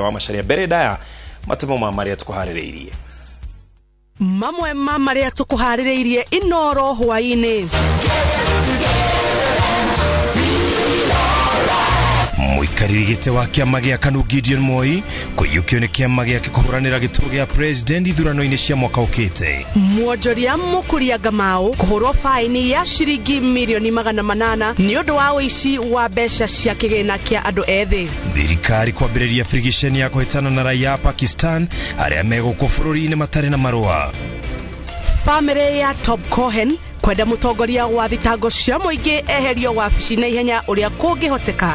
Wa Macharia mbere ndaya matemo ma marĩa tũkũharĩrĩirie. Mamwe ma marĩa tũkũharĩrĩirie Inoro hwaĩ-inĩ. Mũikarĩri gĩtĩ wa kĩama gĩa KANU Gideon Moi kũiyũkio nĩ kĩama gĩake kũhũranĩra gĩturwa gĩa president ithurano-inĩ cia mwaka ũkĩte. Mwonjoria Mũkuria Ngamau kũhũrwo faini ya ciringi mirioni 800 nĩ ũndũ wa ũici wa mbeca cia kĩgĩna kĩa andũ ethĩ. Thirikari kwambĩrĩria birigiceni ya kũhĩtana na raia a Pakistan arĩa megũkũ bũrũri-inĩ matarĩ na marũa. Famĩlĩ ya Tob Cohen kwenda mũtongoria wa thitango cia mũingĩ eherio wabici na ihenya ũrĩa kũngĩhoteka.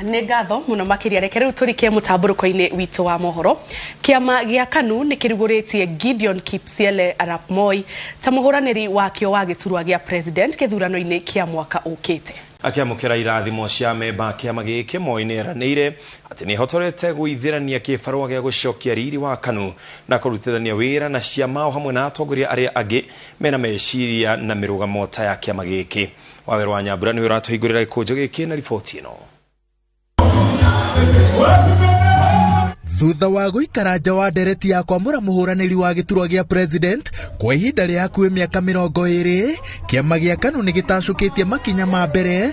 Nĩ ngatho mũno makĩria. Reke rĩu tũrike mũtambũrũko-inĩ witũ wa mohoro. Kĩama gĩa KANU nĩ kĩrugũrĩtie Gideon Kipsiele Arap Moi ta mũhũranĩri wakĩo wa gĩturwa gĩa president gĩthurano-inĩ kĩa mwaka ũkĩte. Akĩamũkĩra irathimo cia memba kĩama gĩkĩ, Moi nĩ eranĩire atĩ nĩ ehotorete gũithĩrania kĩbarũa gĩa gũcokia riri wa KANU na kũrutithania wĩra na ciama o hamwe na atongoria arĩa angĩ mena meciria na mĩrũgamo ta ya kĩama gĩkĩ. Wawerũ wa Nyambura nĩwe ũratũhingũrĩra gĩkũnjo gĩkĩ na riboti ĩno. Thutha wa gũikara nja wa ndereti ya kwamũra mũhũranĩri wa gĩturwa gĩa president kwa ihinda rĩa hakuhĩ mĩaka 20, kĩama gĩa KANU nĩ gĩtacũkĩtie makinya ma mbere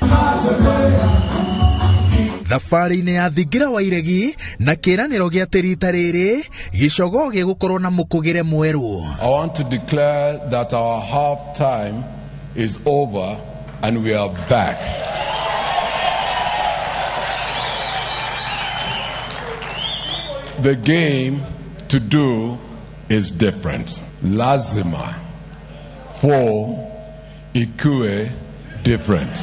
thabarĩ-inĩ ya thingira wa iregi na kĩĩranĩro gĩa atĩ rita rĩrĩ gĩcogoo gĩgũkorwo na mũkũgĩre mwerũ. I want to declare that our half time is over and we are back. The game to do is different. Lazima form ikue different.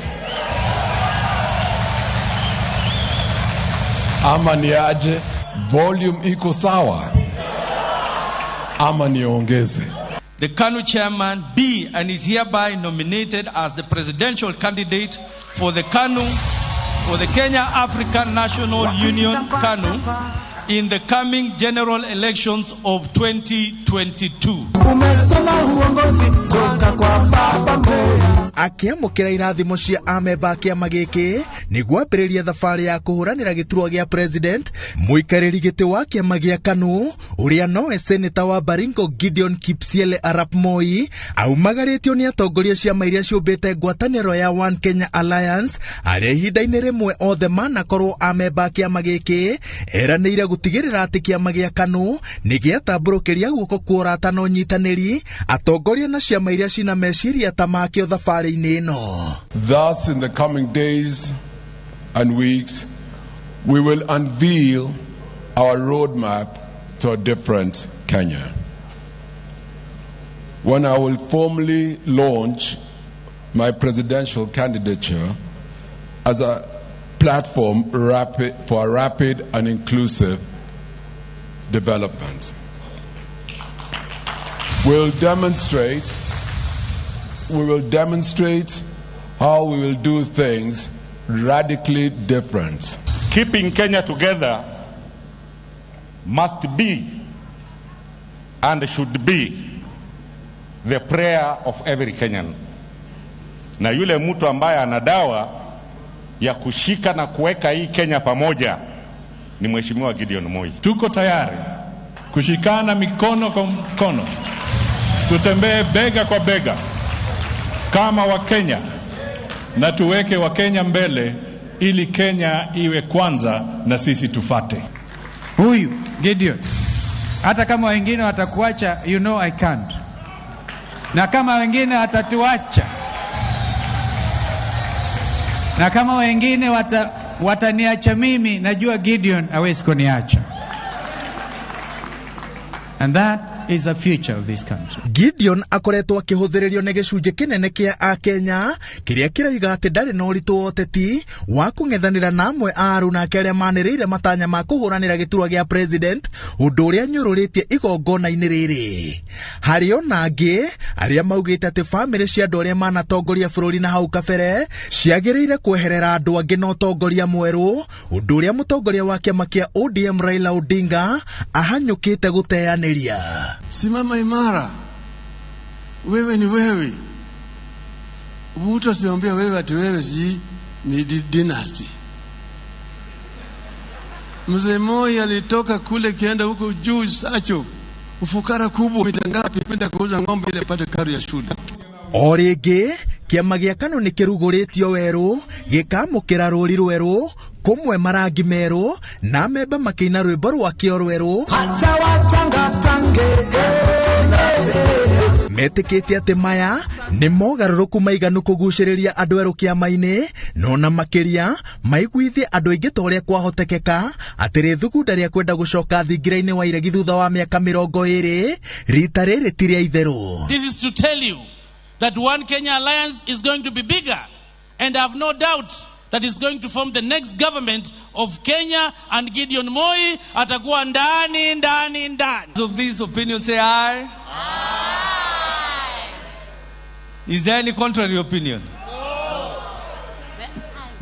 Ama niaje, volume iko sawa ama niongeze? The KANU chairman be and is hereby nominated as the presidential candidate for the KANU, for the Kenya African National Union, KANU, in the coming general elections of 2022. Umesoma uongozi toka kwa Baba Moi. Akĩamũkĩra irathimo cia amemba a kĩama gĩkĩ nĩguo ambĩrĩria thabarĩ ya kũhũranĩra gĩturwa gĩa president, mũikarĩri gĩtĩ wa kĩama gĩa KANU ũrĩa nowe seneta wa Baringo Gideon Kipsiele Arap Moi aumagarĩtio nĩ atongoria ciama iria ciũmbĩte ngwatanĩro ya One Kenya Alliance arĩa ihinda-inĩ rĩmwe othe manakorwo amemba a kĩama gĩkĩ, eranĩire gũtigĩrĩra atĩ kĩama gĩa KANU nĩ gĩatambũrũkĩria guoko kwa ũrata na ũnyitanĩri atongoria na ciama iria cina meciria ta makĩo thabarĩ-inĩ ĩno. Thus, in the coming days and weeks, we will unveil our roadmap to a different Kenya. When I will formally launch my presidential candidature as a platform for a rapid and inclusive development. We will demonstrate how we will do things radically different. Keeping Kenya together must be and should be the prayer of every Kenyan. Na yule mtu ambaye ana dawa ya kushika na kuweka hii Kenya pamoja ni Mheshimiwa Gideon Moi. Tuko tayari kushikana mikono kwa mkono, tutembee bega kwa bega kama Wakenya na tuweke Wakenya mbele ili Kenya iwe kwanza na sisi tufate. Huyu Gideon, hata kama wengine watakuacha, you know I can't. Na kama wengine watatuacha, na kama wengine wataniacha mimi, najua Gideon hawezi kuniacha. And that That is the future of this country. Gideon akoretwo akĩhũthĩrĩrio nĩ gĩcunjĩ kĩnene kĩa akenya kĩrĩa kĩroiga atĩ ndarĩ na ũritũ wa ũteti wa kũng'ethanĩra na amwe a arunake arĩa manĩrĩire matanya ma kũhũranĩra gĩturwa gĩa president, ũndũ ũrĩa nyũrũrĩtie igongona-inĩ rĩrĩ. Harĩ ona angĩ arĩa maugĩte atĩ bamĩrĩ cia andũ arĩa manatongoria bũrũri na hau kabere ciagĩrĩire kweherera andũ angĩ na ũtongoria mwerũ, ũndũ ũrĩa mũtongoria wa kĩama kĩa ODM Raila Odinga ahanyũkĩte gũteanĩria. Simama imara, wewe ni wewe. Mtu asiambie wewe ati wewe si ni dynasty. Mzee Moi alitoka kule kienda huko juu Sacho, ufukara kubwa, mita ngapi kwenda kuuza ng'ombe ile apate karo ya shule. O rĩngĩ kĩama gĩa KANU nĩ kĩrugũrĩtio werũ gĩkamũkĩra rũri rwerũ kũmwe marangi merũ na memba makĩina rwĩmbo rwakĩo rwerũ metĩkĩtie atĩ maya nĩ mogarũrũku maiganu kũgucĩrĩria andũ erũ kĩama-inĩ, no na makĩria maiguithie andũ aingĩ ta ũrĩa kwahotekeka atĩ rĩthugunda rĩa kwenda gũcoka thingira-inĩ wa iregi thutha wa mĩaka 20 rita rĩrĩ ti rĩa itherũ. This is to tell you that One Kenya Alliance is going to be bigger, and I have no doubt that it's going to form the next government of Kenya, and Gideon Moi atakuwa ndani ndani ndani. Of these opinions say aye. Aye. Is there any contrary opinion? No.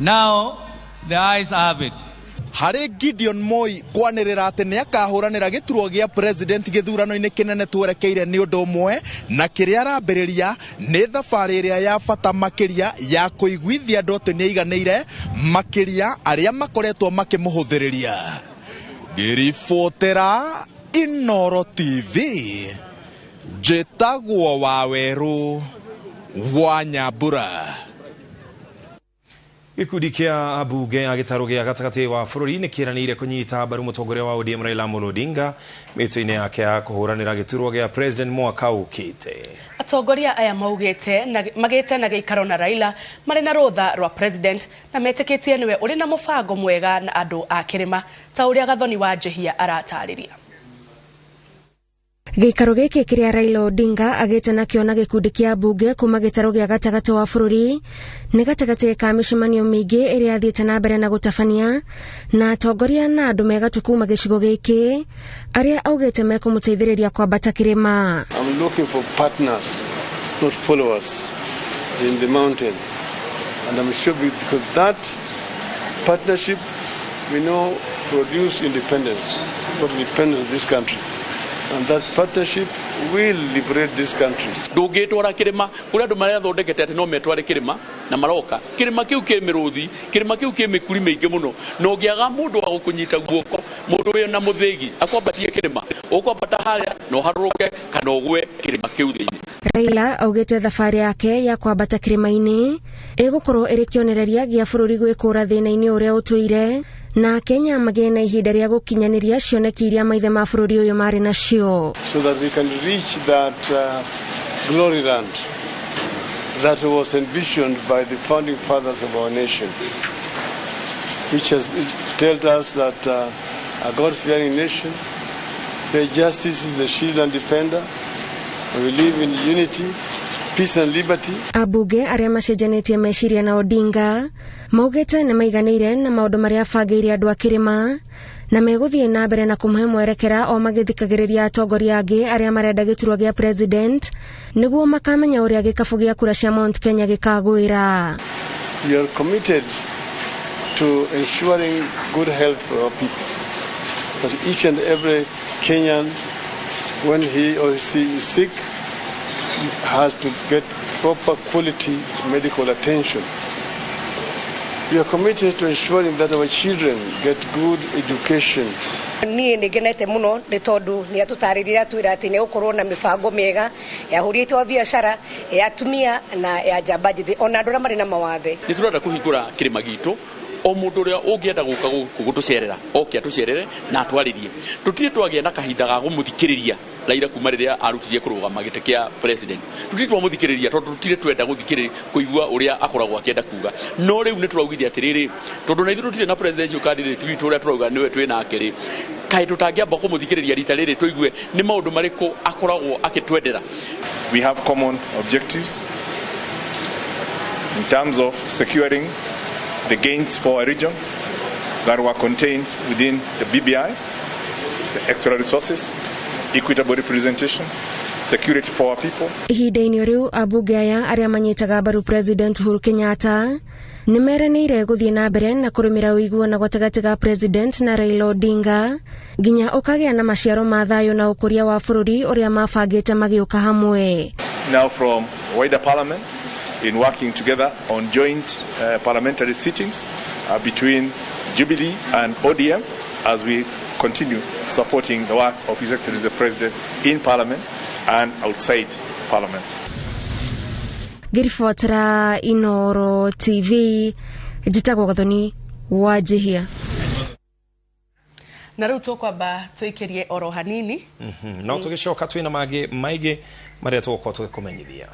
Now the ayes have it. Harĩ Gideon Moi kwanĩrĩra atĩ nĩ akahũranĩra gĩturwa gĩa president gĩthurano-inĩ kĩnene twerekeire nĩ ũndũ ũmwe na kĩrĩa arambĩrĩria nĩ thabarĩ ĩrĩa ya bata makĩria ya kũiguithia andũ atĩ nĩ aiganĩire makĩria arĩa makoretwo makĩmũhũthĩrĩria. Ngĩribotera Inooro TV, njĩtagwo Wawerũ wa Nyambura. Gĩkundi kĩa ambunge ya gĩtarũ gĩa gatagatĩ wa bũrũri nĩ kĩranĩire kũnyita mbaru mũtongoria wa ODM Raila Amolo Odinga mĩtũ-inĩ yake ya kũhũranĩra gĩturwa gĩa president mwaka ũkĩte. Atongoria aya maugĩte na magĩte na gĩikaro na Raila marĩ na rũtha rwa president na metĩkĩtie nĩwe ũrĩ na mũbango mwega na andũ a kĩrĩma ta ũrĩa Gathoni wa Njehia aratarĩria. Gĩikaro gĩkĩ kĩrĩa Raila Odinga agĩte nakĩo na gĩkundi kĩa mbunge kuma gĩtarũ gĩa gatagatĩ wa bũrũri nĩ gatagatĩ ka mĩcemanio mĩingĩ ĩrĩa athiĩte na mbere na gũtabania na atongoria na andũ megatũ kuma gĩcigo gĩkĩ arĩa augĩte mekũmũteithĩrĩria kwambata kĩrĩma. I'm looking for partners, not followers in the mountain. And I'm sure because that partnership we know produced independence, not independence of this country. And that partnership will liberate this country. Ndũngĩtwara kĩrĩma kũrĩa andũ marethondekete atĩ no metware kĩrĩma na maroka kĩrĩma kĩu kĩ mĩrũthi, kĩrĩma kĩu kĩ mĩkuri mĩingĩ mũno, na ũngĩaga mũndũ wa gũkũnyita guoko, mũndũ wĩ na mũthĩgi akwambatie kĩrĩma, ũkwambata harĩa na ũharũrũke kana ũgwe kĩrĩma kĩu thĩinĩ. Raila augĩte thabarĩ yake ya kwambata kĩrĩma-inĩ ĩgũkorwo ĩrĩ kĩonereria gĩa bũrũri gwĩkũra thĩna-inĩ ũrĩa ũtũire na Kenya magĩe na ihinda rĩa gũkinyanĩria cioneki iria maithe ma bũrũri ũyũ marĩ nacio. So that we can reach that glory land that was envisioned by the founding fathers of our nation, which has told us that a God-fearing nation, where justice is the shield and defender, we live in unity, peace and liberty. Abunge arĩa macenjanĩtie meciria na Odinga maugĩte nĩ maiganĩire na maũndũ marĩa abangĩire andũ a kĩrĩma na megũthiĩ na mbere na kũmũhe mwerekera o magĩthikagĩrĩria atongoria angĩ arĩa marenda gĩturwa gĩa president nĩguo makamenya ũrĩa gĩkabũ gĩa kura cia Mount Kenya gĩkagwĩra. We are committed to ensuring good health for our people, that each and every Kenyan, when he or she is sick, has to get proper quality medical attention. We are committed to ensuring that our children get good education. Niĩ nĩ ngenete mũno nĩ tondũ nĩ atũtarĩria atwĩra atĩ nĩ gũkorwo na mĩbango mĩega ya ahũri a biacara, ya atumia na ya njamba njĩthĩ ona andũ arĩa marĩ na mawathe. Nĩ tũrenda kũhingũra kĩrĩma gitũ o mũndũ ũrĩa ũngĩenda gũka gũkũ gũtũcerera oke atũcerere na atwarĩrie. Tũtirĩ twagĩa na kahinda ga gũmũthikĩrĩria Raila kuma rĩrĩa arutirie kũrũgama gĩtĩ kĩa president. Tũtirĩ twamũthikĩrĩria tondũ tũtirĩ twenda gũthikĩrĩria kũigua ũrĩa akoragwo akĩenda kuga. No rĩu nĩ tũraugire atĩrĩrĩ, tondũ na ithuĩ tũtirĩ na presidential candidate witũ ũrĩa tũrauga nĩwe twĩ nake rĩ, Kaĩ tũtangĩamba kũmũthikĩrĩria rita rĩrĩ tũigue nĩ maũndũ marĩkũ akoragwo akĩtwendera. We have common objectives in terms of securing the gains for our region that were contained within the BBI, the extra resources, equitable representation, security for our people. Ihinda-inĩ rĩu, ambunge aya arĩa manyitaga mbaru President Uhuru Kenyatta nĩ meranĩire gũthiĩ na mbere na kũrũmĩra ũiguano gatagatĩ ga President na Raila Odinga nginya ũkagĩa na maciaro ma thayũ na ũkũria wa bũrũri ũrĩa mabangĩte magĩũka hamwe. Now from wider parliament in working together on joint parliamentary sittings between Jubilee and ODM as we continue supporting the work of His Excellency the President in Parliament and outside Parliament. Ngĩribotera Inoro TV, njĩtagwo Gathoni Wanjihia. Na rĩu tũkwamba tũikĩrie oro hanini. No tũgĩcoka twĩna mangĩ maingĩ marĩa tũgũkorwo tũgĩkũmenyithia.